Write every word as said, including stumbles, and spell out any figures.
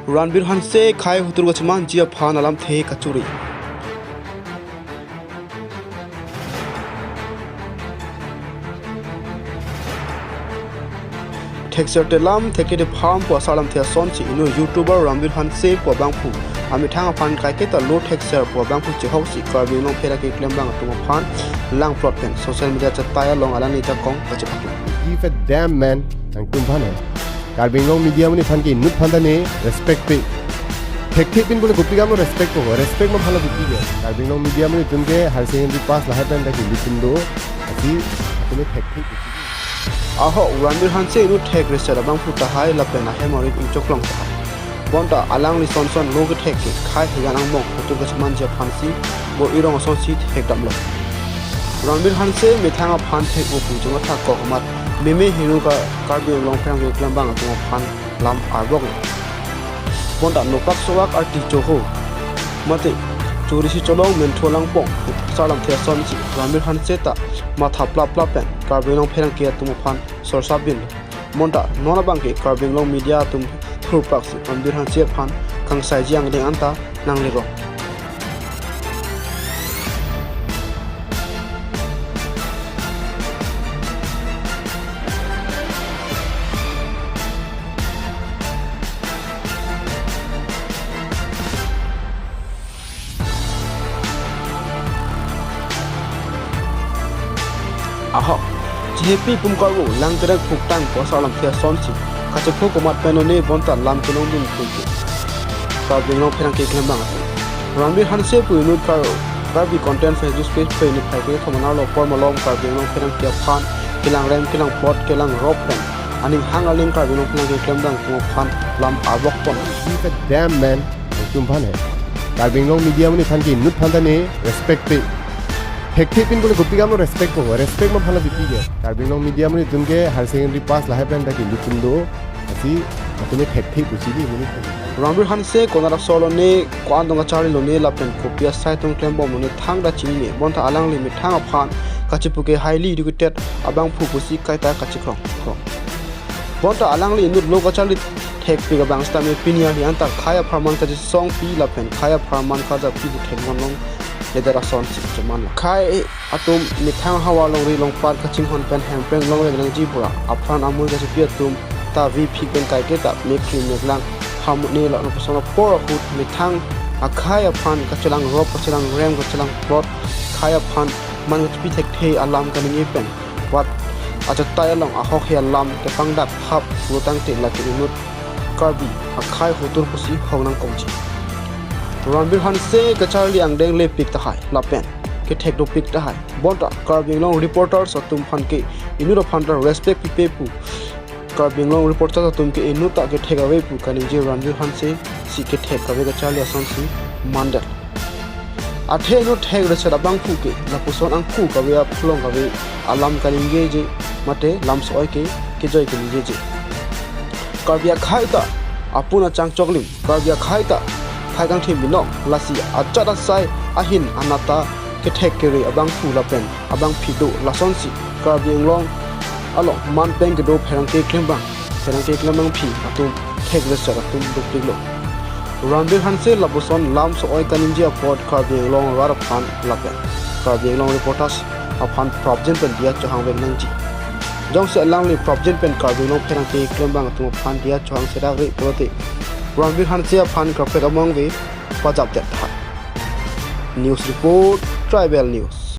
Ranbir Hanse khei hotur kachemanji aphan alamthe kachuri. Thekser telam thekthepi pu asar alamthe asonsi inut YouTuber Ranbir Hanse pu abangphu amethang aphan kaiketa lo thekser pu abangphu chehoksi Karbi Anglong pherangke keklembang atum aphan langplot pen social media chetai along alangli jakong kachepaklang. Give a damn, man. Nangtum aphan he. Karbi Anglong media amonit aphan ke inut aphan ta ne respect pe. Thekthepin bole kopi kam lo respect po. Respect ma aphan lo kopi ke. Karbi Anglong media amonit atum ke higher secondary pass lahai pen ta ke litum do. Lasi atum ke thekthep. Ahok, Ranbir Hanse inut thek reser abangphu tahai lapen ahem arit ingchoklong tahai. Bonta alangli son son lo kethek ke khei hegan angbong hotur kachemanji aphansi bor-i rong asonsi thekdamlo. Ranbir Hanse methang aphan thek-o pu chunga thak kok amat meme hinu ka Karbi Anglong pherangke keklembang atum aphan lam arbok lo. Bonta nopak sowak arti choho mate chorisi cholong menthu langpong asar alamthe asonsi Ranbir Hanse ta matha plap plap pen Karbi Anglong pherangke atum aphan sorsa bin. Bonta non abangke Karbi Anglong media atum thurpraksi Ranbir Hanse aphan kangsaiji angdeng anta nanglirong. Ahok, chehepi pum karvo lang kerek phuktang pu asar alamthe asonsi kachepho komat pen one bonta lam kelongdun phuke Karbi Anglong pherangke keklembang atum. Ranbir Hanse pu inut kar Karbi content Facebook page pen niphai kre thom anerlo apor malom Karbi Anglong pherangke aphan kelangrem kelangplot kelangrop pen aning hang aling Karbi Anglong pherangke keklembang atum aphan lam arbok pon. Give a damn, man. Nangtum aphan he. Karbi Anglong media amonit aphan ke inut aphan ta ne respect pe. Thekthepin bole kopi kam lo respect po. Respect ma aphan lo kopi ke. Karbi Anglong media amonit atum ke higher secondary pass lahai pen ta ke litum do. Lasi atum ke thekthep pusi di amonit. Ranbir Hanse konat asor lone, ko-an tong kacharli lone lapen kopi asai tong klembom lone thangta chinine. Bonta alangli methang aphan kachepu ke highly educated abangphu pusi kaita kachekrong krong. Bonta alangli inut lo kacharli thekpik abang sitame pini arni anta khei apharman kachesongpi lapen khei apharman kajapi pu thekbon longledet asonsi cheman lo. Khei atum methang havar longri longpat kachinghon pen hempreng longvek nangji pura apran amul kachepi atum ta vi phik pen kaiketa mekri meklang hamut ne la lapuson apor ahut methang akhei aphan kachelangrop kachelangrem kachelangplot khei aphan man kachepi thekthe alam kaningje pen vat achetai along ahok he alam kepangdak hap pu tangte lake inut Karbi akhei hotur pusi hong nangkokji. Ranbir Hanse kacharli angdeng lepik tahai lapen kethek dopik tahai. Bonta Karbi Anglong reporters atum aphan ke inut aphan ta respect pipe pu Karbi Anglong reporters atum ke inut ta kethek ave pu kaningje Ranbir Hanse si kethek kave kacharli asonsi mandet. Athe inut thek reser abangphu ke lapuson angku kave aphlong kave alam kaningjeje mate lam so-oi ke kejoi kaningjeje. Karbi akhei ta apun achang choklim, Karbi akhei ta phai kangthim binong, lasi ajat asai ahin anat ta kethek kere abangphu lapen abangpi do lasonsi Karbi Anglong along man pen kedo pherangke klembang pherangke klembangpi atum thek reser atum dopiklo. Ranbir Hanse lapuson lam so-oi kaningje apot Karbi Anglong arat aphan lapen Karbi Anglong reporters aphan prapjin pen diya chohangvek nangji. Jongsi alangli prapjin pen Karbi Anglong pherangke klembang atum aphan diya chohang sedak re pulote Ranbir Hanse aphan kaprek among ave pajapdet tha. News report, Tribal News.